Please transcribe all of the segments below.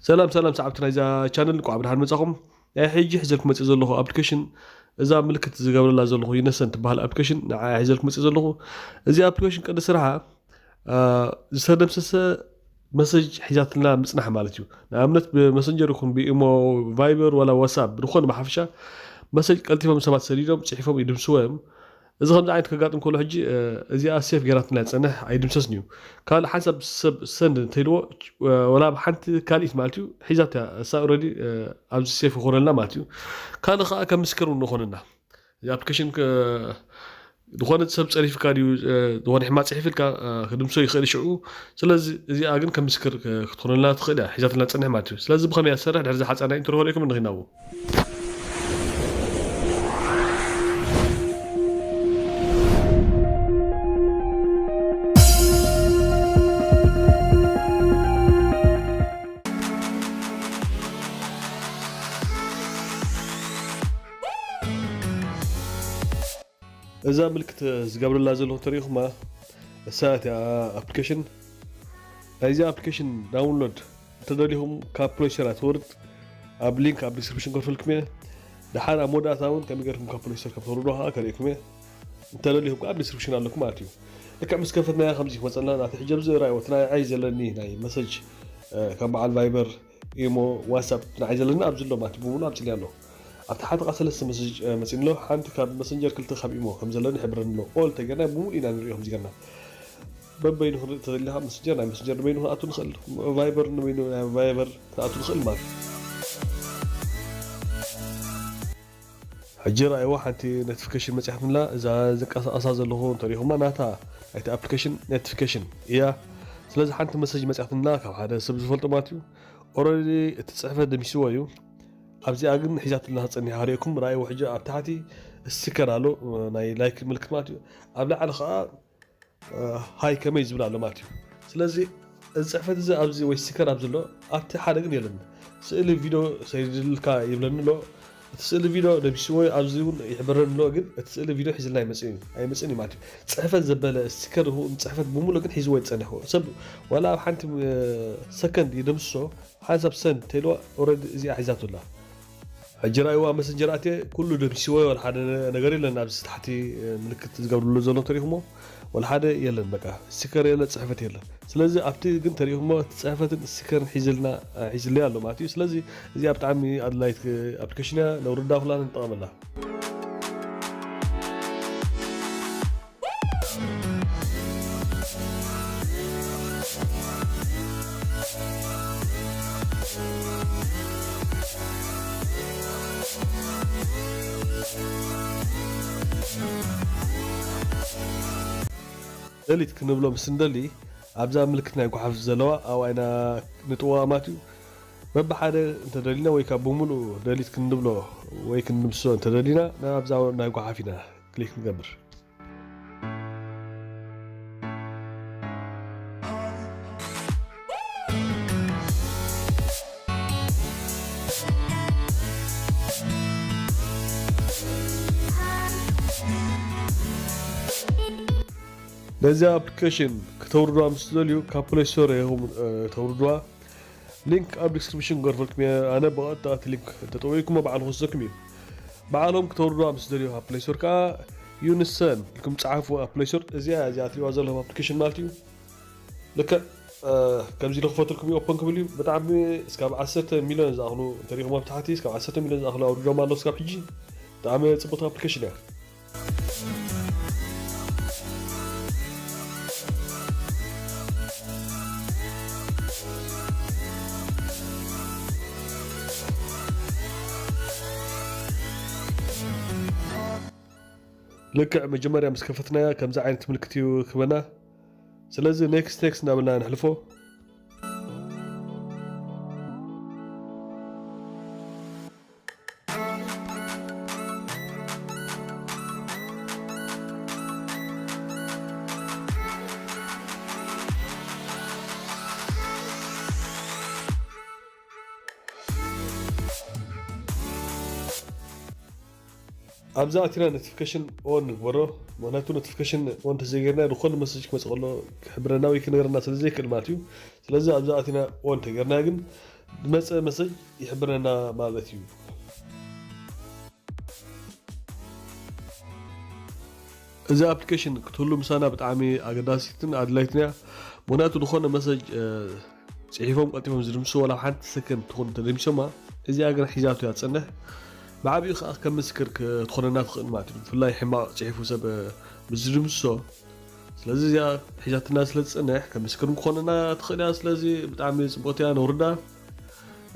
ሰላም ሰላም ሰዓብቲ ናይዛ ቻነል፣ እንኳዕ ብድሓን መጻኹም። ናይ ሕጂ ሒዘልኩም መጽእ ዘለኹ ኣፕሊኬሽን፣ እዛ ምልክት ዝገብረላ ዘለኹ ይነሰን ትበሃል ኣፕሊኬሽን ንዓ ሒዘልኩም መጽእ ዘለኹ። እዚ ኣፕሊኬሽን ቀንዲ ስርሓ ዝተደምሰሰ መሰጅ ሒዛትልና ምጽናሕ ማለት እዩ። ንኣብነት ብመሰንጀር ይኹን ብኢሞ፣ ቫይበር ዋላ ዋትሳፕ ብዝኾነ ብሓፈሻ መሰጅ ቀልጢፎም ሰባት ሰዲዶም ጽሒፎም ይድምስዎ እዮም። እዚ ከምዚ ዓይነት ከጋጥም ከሎ ሕጂ እዚኣ ሴፍ ገይራትና እያ ትጸንሕ፣ ኣይድምሰስን እዩ። ካልእ ሓንሳብ ሰብ ሰንድ እንተኢልዎ፣ ወላ ብሓንቲ ካልኢት ማለት እዩ ሒዛት እያ እሳ ኦልሬዲ ኣብዚ ሴፍ ይኾነልና ማለት እዩ። ካልእ ከዓ ከም ምስክር እውን ንኾነና። እዚ ኣፕሊኬሽን ዝኾነ ሰብ ፀሪፍካ ድዩ፣ ዝኾነ ሕማቅ ፅሒፍልካ ክድምሶ ይኽእል ሽዑ። ስለዚ እዚኣ ግን ከም ምስክር ክትኾነልና ትኽእል እያ ሒዛትና ትፀንሕ ማለት እዩ። ስለዚ ብኸመይ እያ ትሰርሕ ድሕሪ ዝሓፃና ኢንትሮ ከርእየኩም ንኺናዎ። እዛ ምልክት ዝገብረላ ዘለኹ ተሪኢኹማ እሳ እቲኣ ኣፕሊኬሽን። ናይዚ ኣፕሊኬሽን ዳውንሎድ እንተደሊኹም ካብ ፕሌይ ስቶር ትወርድ ኣብ ሊንክ ኣብ ዲስክሪፕሽን ከርፈልኩም እየ። ደሓር ኣብ መወዳእታ እውን ከመይ ገርኩም ካብ ፕሌይ ስቶር ከም ተውርዶ ከዓ ከርእየኩም እየ። እንተደሊኹም ከዓ ኣብ ዲስክሪፕሽን ኣለኩም ማለት እዩ። ልክዕ ምስ ከፈትናያ ከምዚ ክመፀልና ናቲ ሕጂ ኣብዚ ራእይዎ እቲ ናይ ዓይይ ዘለኒ ናይ መሰጅ ከም በዓል ቫይበር ኢሞ ዋትሳፕ ንዓይ ዘለኒ ኣብዚ ኣሎ ማለት ብምሉ ኣምፅልያ ኣሎ። ኣብቲ ሓደ ቃ ሰለስተ መሰጅ መፂኒ ኣሎ። ሓንቲ ካብ መሰንጀር ክልተ ካብ ኢሞ ከም ዘለኒ ሕብረኒ ኣሎ። ኦል ተገና ብምሉ ኢና ንሪኦ ከምዚ ገና በበይኑ ክንርኢ ተዘሊኻ መሰንጀር ናይ መሰንጀር ንበይኑ ክንኣቱ ንኽእል፣ ቫይበር ንበይኑ ናይ ቫይበር ክንኣቱ ንኽእል ማለት እዩ። ሕጂ ረኣይዋ ሓንቲ ኖቲፊኬሽን መፅያትንላ እዛ ዝንቀሳቐሳ ዘለኹ እንተሪኹማ ናታ ናይቲ ኣፕሊኬሽን ኖቲፊኬሽን እያ። ስለዚ ሓንቲ መሰጅ መፅያትንላ ካብ ሓደ ሰብ ዝፈልጦ ማለት እዩ። ኦረዲ እቲ ፅሕፈት ደሚስዎ እዩ። ኣብዚኣ ግን ሒዛትልና ክፀኒሓ ክርእየኩም ረኣይዎ። ሕጂ ኣብ ታሕቲ ስቲከር ኣሎ ናይ ላይክ ምልክት ማለት እዩ። ኣብ ላዕሊ ከዓ ሃይ ከመይ ዝብል ኣሎ ማለት እዩ። ስለዚ እዚ ፅሕፈት እዚ ኣብዚ ወይ ስቲከር ኣብዚ ኣሎ ኣብቲ ሓደ ግን የለን። ስእሊ ቪድዮ ሰይድልካ ይብለኒ ኣሎ። እቲ ስእሊ ቪድዮ ደምሲዎ ኣብዚ እውን ይሕብረኒ ኣሎ ግን እቲ ስእሊ ቪድዮ ሒዝልና ኣይመፅእን እዩ ኣይመፅእን እዩ ማለት እዩ። ፅሕፈት ዘበለ ስቲከር ይኹን ፅሕፈት ብምሉእ ግን ሒዝዎ ይፀንሕ ሰብ ዋላ ኣብ ሓንቲ ሰከንድ ይደምስሶ። ሓንሳብ ሰንድ ተይልዋ ኦረዲ እዚኣ ሒዛቱ ኣላ። ሕጂ ራእይዋ መሰንጀር ኣትየ ኩሉ ደምሲዎ ወላ ሓደ ነገር የለን ኣብዚ ታሕቲ ምልክት ዝገብርሉ ዘሎ ተሪኹሞ ወላ ሓደ የለን። በቃ ስቲከር የለ ፅሕፈት የለ። ስለዚ ኣብቲ ግን ተሪኹሞ እቲ ፅሕፈትን ስቲከርን ሒዝልና ሒዝለይ ኣሎ ማለት እዩ። ስለዚ እዚኣ ብጣዕሚ ኣድላይት ኣፕሊኬሽን እያ። ነውርዳ ኩላ ንጠቐመላ። ደሊት ክንብሎ ምስ እንደሊ ኣብዛ ምልክት ናይ ጓሓፍ ዘለዋ ኣብኣ ኢና ንጥወቓ ማለት እዩ። በብሓደ እንተደሊና ወይ ካብ ብምሉእ ደሊት ክንብሎ ወይ ክንድምስሶ እንተደሊና ናብዛ ናይ ጓሓፍ ኢና ክሊክ ንገብር። ነዚ ኣፕሊኬሽን ክተውርድዋ ምስ ትደልዩ ካብ ፕሌይ ስቶር ኢኹም ተውርድዋ። ሊንክ ኣብ ዲስክሪፕሽን ክገርፈልኩም እየ። ኣነ ብቐጥታ እቲ ሊንክ እንተጠወይኩሞ ባዕሉ ክወስደኩም እዩ። ባዕሎም ክተውርድዋ ምስ ደልዩ ኣብ ፕሌይ ስቶር ከዓ ዩኒሰን ኢልኩም ፀሓፉ ኣብ ፕሌይ ስቶር። እዚኣ እዚኣ ትሪእዋ ዘለኹም ኣፕሊኬሽን ማለት እዩ። ልክዕ ከምዚ ኢሉ ክፈትልኩም እዩ ኦፐን ክብል እዩ። ብጣዕሚ እስካብ ዓሰርተ ሚልዮን ዝኣኽሉ እንተሪኹም ኣብ ታሕቲ እስካብ ዓሰርተ ሚልዮን ዝኣኽሉ ኣውሪዶም ኣለዉ እስካብ ሕጂ። ብጣዕሚ ፅቡቅ ኣፕሊኬሽን እያ። ልክዕ መጀመርያ ምስ ከፈትናያ ከምዚ ዓይነት ምልክት እዩ ክበና። ስለዚ ኔክስት ኔክስት እናበልና ንሕልፎ። ኣብዛ ኣቲና ኖቲፊኬሽን ኦን ንግበሮ። ምክንያቱ ኖቲፊኬሽን ኦን ተዘይገርና ዝኾነ መሰጅ ክመፅእ ከሎ ክሕብረና ወይ ክነገረና ስለ ዘይክእል ማለት እዩ። ስለዚ ኣብዛ ኣቲና ኦን ተገርና ግን ዝመፀ መሰጅ ይሕብረና ማለት እዩ። እዚ ኣፕሊኬሽን ክትህሉ ምሳና ብጣዕሚ ኣገዳሲትን ኣድላይትን እያ። ምክንያቱ ዝኾነ መሰጅ ጽሒፎም ቀልጢፎም ዝድምሱ ዋላ ሓንቲ ሰከንድ ትኹን ተደምሶማ፣ እዚኣ ግን ሒዛቱ እያ ትጸንሕ። ብዓቢኡ ከዓ ከም ምስክር ክትኾነና ትኽእል ማለት እዩ። ብፍላይ ሕማቕ ጽሒፉ ሰብ ምስ ዝድምስሶ፣ ስለዚ እዚኣ ሒዛትና ስለ ትጸንሕ ከም ምስክር ክኾነና ትኽእል እያ። ስለዚ ብጣዕሚ ጽቡቕቲ እያ፣ ነውርዳ።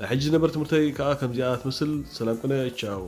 ናይ ሕጂ ዝነበር ትምህርተይ ከዓ ከምዚኣ ትመስል። ሰላም ቅነ፣ ቻው።